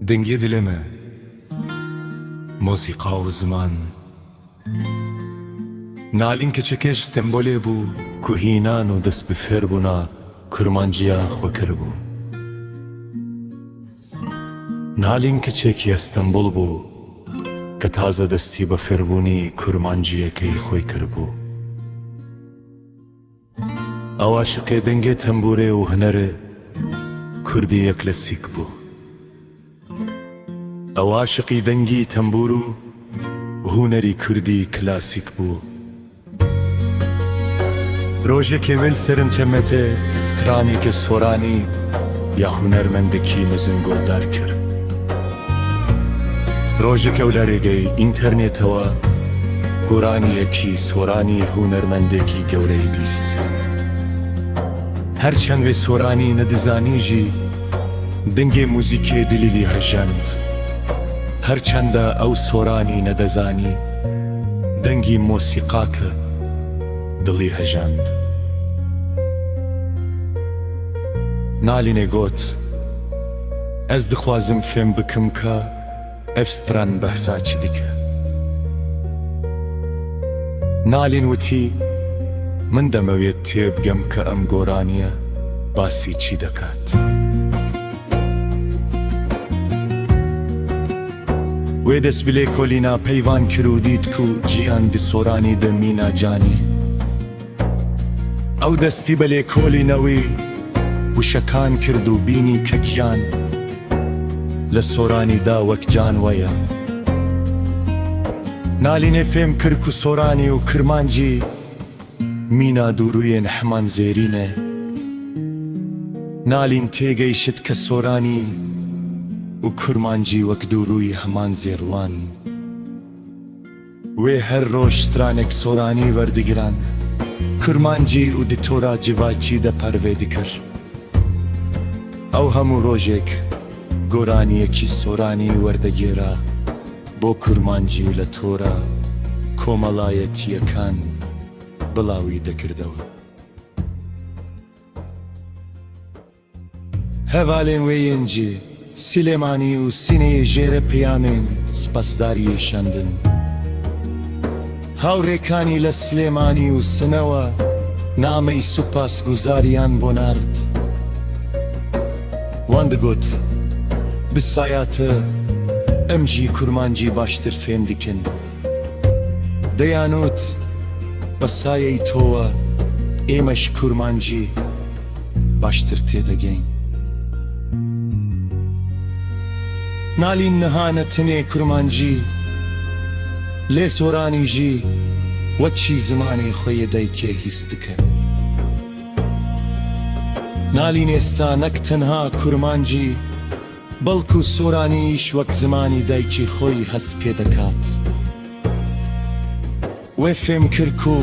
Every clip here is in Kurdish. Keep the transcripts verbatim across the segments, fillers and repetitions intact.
Dengê dilê me, mozîka û ziman. Nalîn keçekê ji Stenbolê bû ku hînan û dest bi fêrbûna kurmanciya xwe kiribû. Nalîn keçekî ya Stenbol bû ke taze destî bi fêrbûnî kurmanciyekê xwe kiribû. Ew aşiqê dengê tembûrê û hunerê kurdî yê klasîk bû. Ew aşiqî dengî tembûr û hunerî kurdî klasîk bû. Rojekê wê li ser înternettê stranekê soranî ya hunermendekî mezin guhdar kir. Rojek ew li rêgeyê înternetê we goraniyekî soranî hunermendekî gewreyî bîst. Her çend wê soranî nedizanî jî, dengê muzîkê dilî wî hejand. Her çend ew soranî nedizanî, dengî mosîqake dilî hejand. Nalînê got, Ez dixwazim fêm bikim ke ev stran behsa çi dike. Nalîn witî, Min demewêt têbigem ke em goraniye basî çi diket. Wê dest bi lêkolîna peyvan kir û dît ku jiyan di soranî de mîna canî. Ew destî bi lêkolîna wî wişekan kir û bînî kekiyan li soranî da wek can we ye. Nalînê fêm kir ku soranî û kirmancî mîna dûrûyên heman zêrî ne. Nalîn têgeyşit ke soranî û kurmancî wek dûrûyî heman zêr wan. Wê her roj stranek soranî werdigiran, kurmancî û di tora civakî de pervê dikir. Ew hemû rojek goraniyekî soranî werdegêra bo kurmancî û li tora komelayetiyekan bilawî dikirdewe. Hevalên wê yên jî Silêmanî û Sineyê jê re peyamên spasdariyê şandin. Hawrêkanî li Silêmanî û Sinewa nameyî supasguzariyan bo nard. Wan digot, Bi saya te em jî kurmancî baştir fêm dikin. Deyanût, Bi sayeyî to we ême ji kurmancî baştir têdegên. Nalîn niha ne tenê kurmancî, lê soranî jî wekî zimanê xwe yê daykê hîs dike. Nalîn êsta nek tenha kurmancî, belku soranî jî wek zimanî daykê xwe yî hest pê dikat. Wê fêm kir ku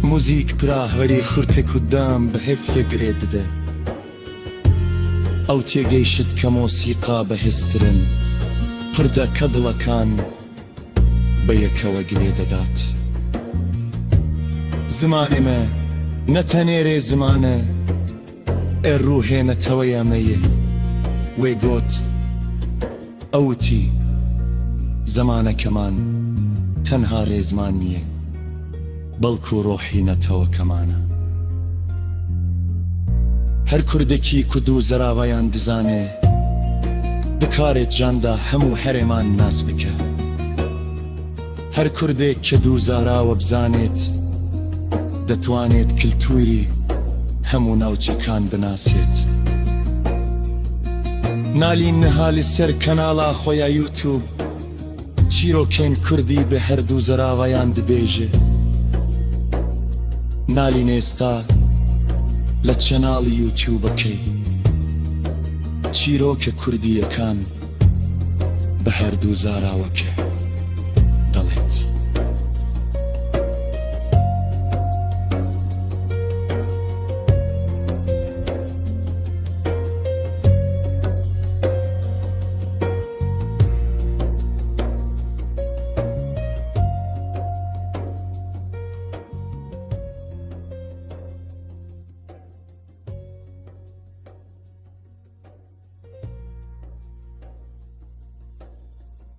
muzîk pira herî xurte ku dam bi hevpê girê dide. Ew têgeyşit ke mosîqa bihêztirin, pirdeke dilekan bi yekewegilê didat. Zimanê me ne tenê rê ziman e, e ruhê neteweya me ye. Wê got, Ew witî, Zimanekeman tenha rêzman niye, belku ruhî netewekeman e. Her kurdekî ku dû zeraveyan dizane, dikarêt janda hemû herêman nas bike. Her kurdek ke dû zara we bizanêt, detwanêt kiltûrî hemû navçekan binasêt. Nalîn niha li ser kanala xwe ya YouTube çîrokên kurdî bi her dû zeraveyan dibêje. Nalîn êsta li çenalî YouTubekê çîroke kurdiyekan bi her dû zara weke.